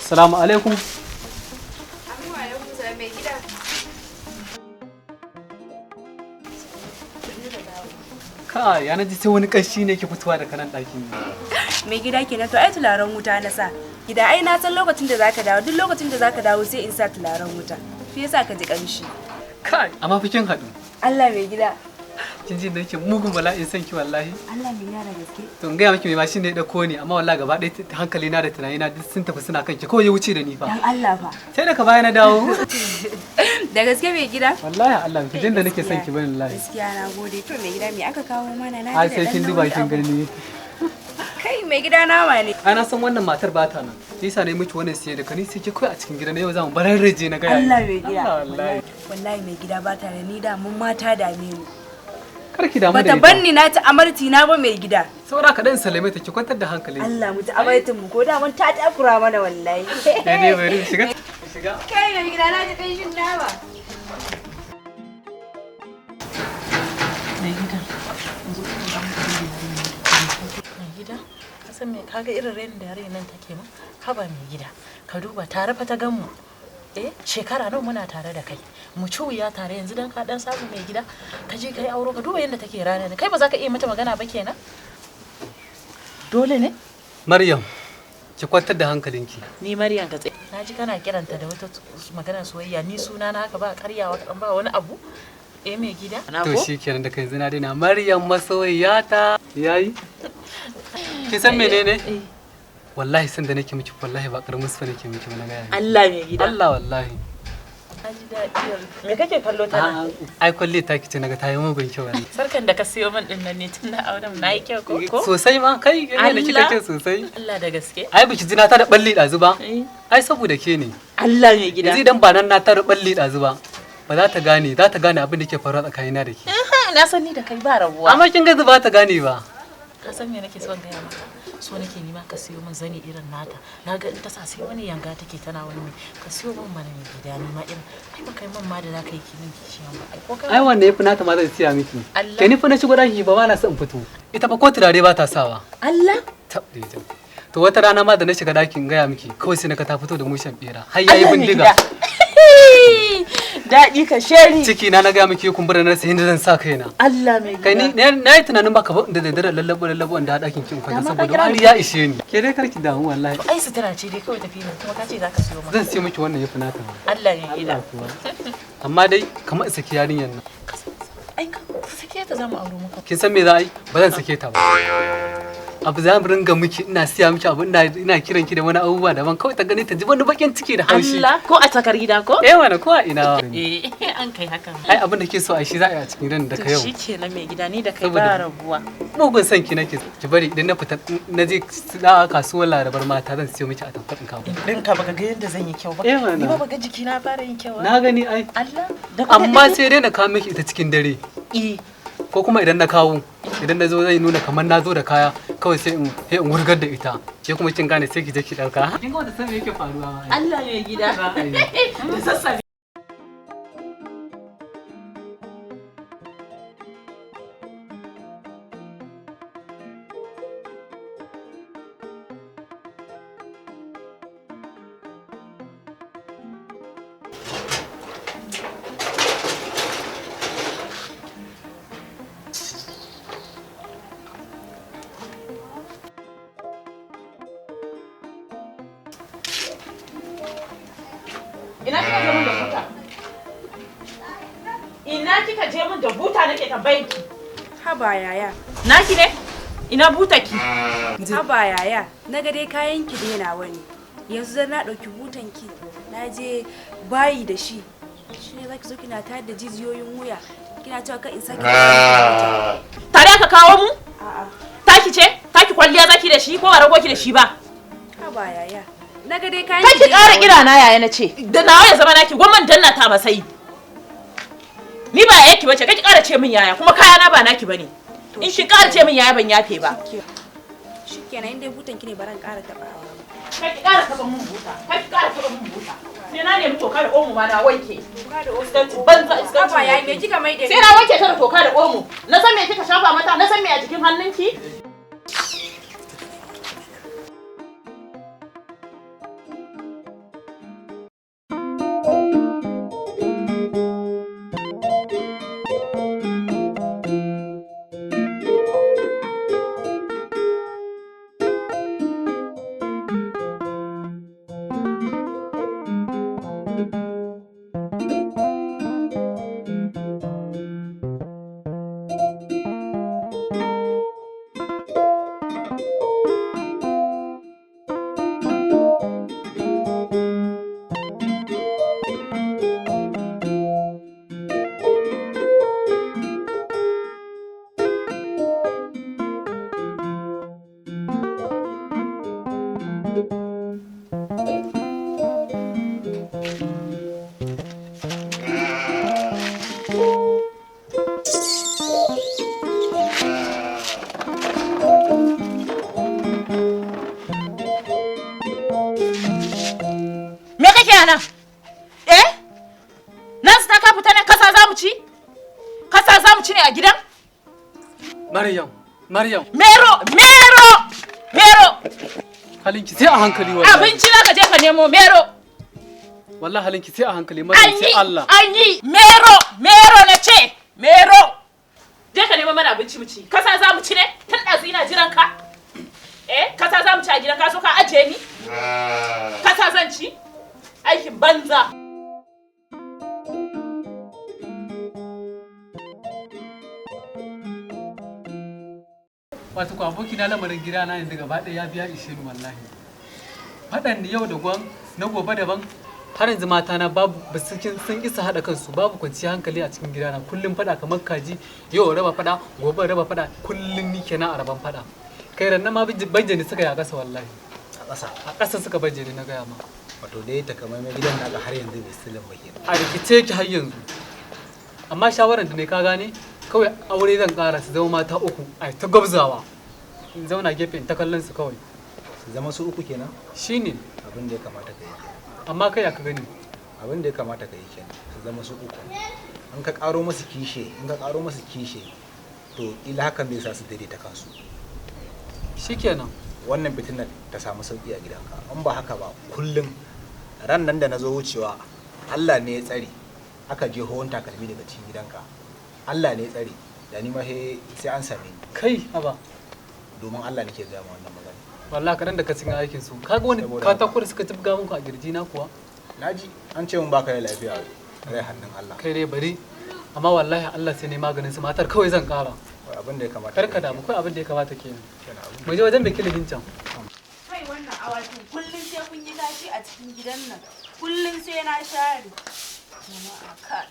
Salamu alaikum. Amin wa alaikum salam mai gida. Ka ya na ji sai wani ƙanshi ne ke fitowa daga nan ɗakin. Mai gida kenan, to ai tularen wuta na sa. Gida ai na san lokacin da zaka dawo, duk lokacin da zaka dawo sai in sa tularen wuta. Shi yasa ka ji kamshi. Kai, amma fi kin haɗu. Allah mai gida. Kin ji da yake mugun bala'in son ki wallahi. Allah mai yara gaske. To in gaya miki mai mashin ne ya ɗauko ni, amma wallahi gaba ɗaya hankali na da tunani na duk sun tafi suna kanki, kawai ya wuce da ni fa. Dan Allah fa. Sai daga baya na dawo. Da gaske mai gida? Wallahi Allah, ki jin da nake son ki bani wallahi. Gaskiya na gode. To mai gida, me aka kawo mana na Ai ji da sai ɗan kin duba nauyi kin abu. gani. Kai mai gida nama ne. Ai na san wannan matar ba ta nan. Shi yasa ne miki wannan siye da kani sai ki kai a cikin gidan yau zamu bararraje na gaya. Allah mai gida. Allah wallahi. Wallahi mai gida ba ta da ni da mun mata dame mu. Kar ki damu da Bata ita. banni na ci amarti na ba mai gida. Saura ka dan salame ta, ki kwantar da hankalin. Allah mu ci amartin mu ko da mun ta takura mana wallahi. Sai dai bari shiga. Shiga. Kai mai gida na ji kanshin nama. Mai gida, mai gida, ka san me kaga irin rainin da yarinyar nan take ma? Haba mai gida, ka duba tare fa ta gan mu. Eh, shekara nawa muna tare da kai. Mu ci wuya tare, yanzu dan ka dan samu mai gida, ka je kai auro, ka duba yadda take rana ne. Kai ba za ka iya mata magana ba kenan? Dole ne? Maryam, ki kwantar da hankalinki. Ni Maryam ka tsaye. Na ji kana kiranta da wata maganar soyayya, ni suna na haka ba karyawa kaɗan ba wani abu. Eh mai gida? Na To ko? shikenan, da kai yanzu na daina Maryam masoyiyata. Yayi? Kin san menene? Eh. Wallahi san da nake miki, wallahi ba karamin so nake miki ba na gaya miki. Allah mai gida. Allah wallahi. Na ji daɗi. Me kake kallo ta nan? A'a, ai kwalle ta kice naga ta yi mugun kyau wallahi. Sarkan da ka siyo min din nan ne tun na auren na yi kyau ko? Ko? Sosai ma kai ne da kika Allah. kyau sosai. Allah da gaske. Ai biki ji na ta da balli ɗazu ba. Eh. Ai saboda ke ne. Allah mai gida. Yanzu idan ba nan na ta da balli ɗazu ba, ba za ta gane, za ta gane abin da ke faruwa tsakanina da ke. Na san ni da kai ba rabuwa. Amma kin ga ba ta gane ba. Ka san me nake son gaya maka? So nake nima ka siyo min zani irin nata. Na ga in ta sa sai wani yanga take tana wani mai. Ka siyo min mana mai gida ni ma irin. Ai ba kai min ma da za ka yi kimin kishiyan ba. Ai ko kai. Ai wannan yafi nata ma zan siya miki. Allah. Ke ni fa na shigo daki ba ma na son in fito. Ita fa ko turare ba ta sawa. Allah. Tab da ita. To wata rana ma da na shiga dakin gaya miki kawai sai na ka ta fito da mushen bera. Har yayi Allah mai bindiga. gida. Daɗi ka sheri. Ciki na na gaya miki kumbura na rasa yadda zan sa kaina. Allah mai gida. Kai ni na yi tunanin baka ba da daddare lallabo lallabo inda dakin kin kwanta Dama ka saboda kira har ni. ya ishe ni. Ke dai karki damu wallahi. Ai sutura ce dai kawai tafi min kuma ka ce za ka siyo min. Zan siyo miki wannan yafi nata ma. Allah mai gida. Allah kuwa. Amma dai kamar in saki yarinyar nan. Ai ka sake ta za mu auro maka. Kin san me za a yi? Ba zan sake ta ba. Abu za mu ringa miki, ina siya miki abu, ina kiran ki da wani abubuwa daban, kawai ta gani ta ji wani bakin ciki da haushi. Allah ko a tsakar gida ko? Eh wani ko a ina. Eh an kai hakan. Ai abin da ke so a shi za a yi a cikin gidan da ka yau. Shi kenan mai gida, ni da kai Saboda- ba rabuwa. Mugun son ki nake, ki bari idan na fita na je na kasuwar Larabar mata zan siyo miki a tamfar in kawo. Ɗinka baka ga yadda zan yi kyau ba. Eh mana. Ni ba baka jiki na fara yin kyau ba. Na gani ai. Allah. Da Amma sai dai na kawo miki ita cikin dare. Eh. Ko kuma idan na kawo, idan na zo zai nuna kamar na zo da kaya kawai sai in sai in wurgar da ita. Ke kuma kin gane sai ki je ki dauka. Kin ga wanda san me yake faruwa ba. Allah mai gida. Da sassafe. Ina kika je min da buta? Ina kika je min da buta nake tambayin ki? Haba yaya. Naki ne? Ina buta ki? Haba yaya, na ga dai kayan ki dai nawa ne. Yanzu dan na ɗauki butan ki, na je bayi da shi. Shi ne zaki zo kina tayar da jijiyoyin wuya. Kina cewa ka in sake buta. Tare aka kawo mu? A'a, Taki ce? Taki kwalliya zaki da shi ko ba rago ki da shi ba? haba yaya. Na ga dai kayan Kai ki dai ƙara nawa ne. kira na yaya na ce. Da nawa ya zama naki, gwamman danna ta masai. Ni ba yaya ki bace, kai ki ƙara ce min yaya, kuma kayana ba naki bane. In ki ƙara ce min yaya ban yafe ba. Shikenan, in dai butan ki ne baran ƙara taɓawa ba. Kai ki ƙara taɓa min buta, kai ki ƙara taɓa min buta. Sai na nemi toka da omo ma na wanke. Toka da omo. Iskanci banza, iskanci Haba yaya, wofi. me kika mai da ni? Sai na wanke ta da toka da omo. Na san me kika shafa mata, na san me a jikin hannunki. Me kake a nan? Eh? Nan su ta ka fita ne kasa za mu ci? Kasa za mu ci ne a gidan? Maryam, Maryam, Mero, mero, mero. halinki sai a hankali wallahi. Abinci za ka je ka nemo mero. Wallahi halinki sai a hankali Maryam An sai yi, Allah. an yi, mero, mero na ce, mero. Je ka nemo mana abinci mu ci. Kasa za mu ci ne? Tun ɗazu ina jiran ka. Eh, kasa za mu ci a gidan ka so ka ajiye ni? Kasa zan ci? Aikin banza. Wato ko aboki na lamarin gida na yanzu gaba ɗaya ya biya ishe ni wallahi. Faɗan ni yau da gwan na gobe daban. Har yanzu mata na babu ba su sun isa haɗa kansu, babu kwanciyar hankali a cikin gidana, kullum faɗa kamar kaji, yau raba faɗa gobe raba faɗa, kullum ni kenan a raban faɗa. Kai ran ma bajje ni suka yi a ƙasa wallahi. A ƙasa? A ƙasa suka bajje ni na gaya ma. Wato dai takamaimai gidan naka har yanzu bai silin ba kenan. A rikice ki har yanzu. Amma shawarar da ne ka gane, kawai aure zan ƙara su zama mata uku ai ta gwabzawa, in zauna gefe in ta kallon su kawai. Su zama su uku kenan? Shine. Abin da ya kamata ka yi kenan. Amma kai ya ka gani? Abin da ya kamata ka yi kenan, su zama su uku. In ka ƙaro musu kishe, in ka ƙaro musu kishe, to ila hakan zai sa su daidaita kansu. Shikenan. Wannan fitinar ta samu sauki a gidanka. In ba haka ba kullum ran nan da na zo wucewa Allah ne ya tsare aka je hohon takalmi daga cikin gidanka. Allah ne ya tsare da ni ma sai an same ni. Kai haba. Domin Allah nake gaya ma wannan magana. Wallahi kadan da ka cin aikin su. Kaga wani Saboda katako da suka tibga muku a girji na kuwa? Naji an ce mun baka da lafiya rai hannun Allah. Kai dai bari, amma wallahi Allah sai ne maganin su, matar kawai zan ƙara. Abin da ya kamata. Kar ka damu, kai abin da ya kamata kenan. Kenan abin. Mu je wajen mai kilihin can. Kai wannan awakin kullum sai kun yi kashi a cikin gidan nan. Kullum sai na share. Jama'a kai.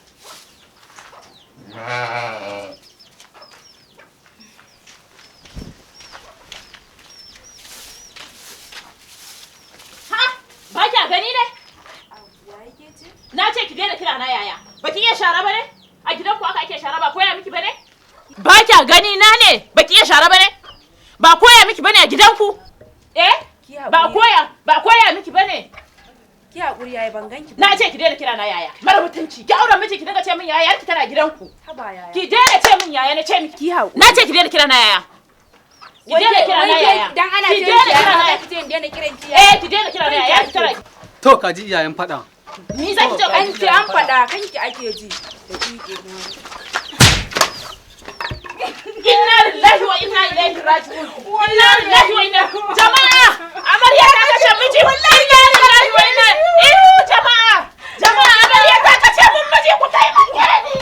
Ha? Ba kya gani ne? Wa yake ce? Na ce ki daina kira na yaya. Ba ki iya shara ba ne? A gidan ku aka ake shara ba koya miki ba ne? Ba kya gani na ne? Ba ki iya shara ba ne? Ba koya miki ba ne a gidan ku? Eh? Ki haƙuri. Ba koya, ba koya miki ba ne? Ki haƙuri yayi ban ganki ba. Na ce ki daina kira na yaya. Mara mutunci. Ki aure miji ki dinga ce min yaya, yarki tana gidan ku. Haba yaya. Ki daina ce min yaya na ce miki. Ki haƙuri. Na ce ki daina kira na yaya. Ki daina kira na yaya. Dan ana Ki ce daina ki kira na yaya, yaya. ki ce in daina kiran ki yaya. Eh, ki daina kira na yaya. Yarki tana. To kaji iyayen faɗa. Ni za ki ce An ce an faɗa kanki ake ji. Da kike na. Inna lillahi wa inna ilaihi raji'un. Inna lillahi wa inna jama'a amarya ta kashe miji. Inna lillahi wa inna ihu jama'a jama'a amarya ta kashe mun miji ku taimake ni.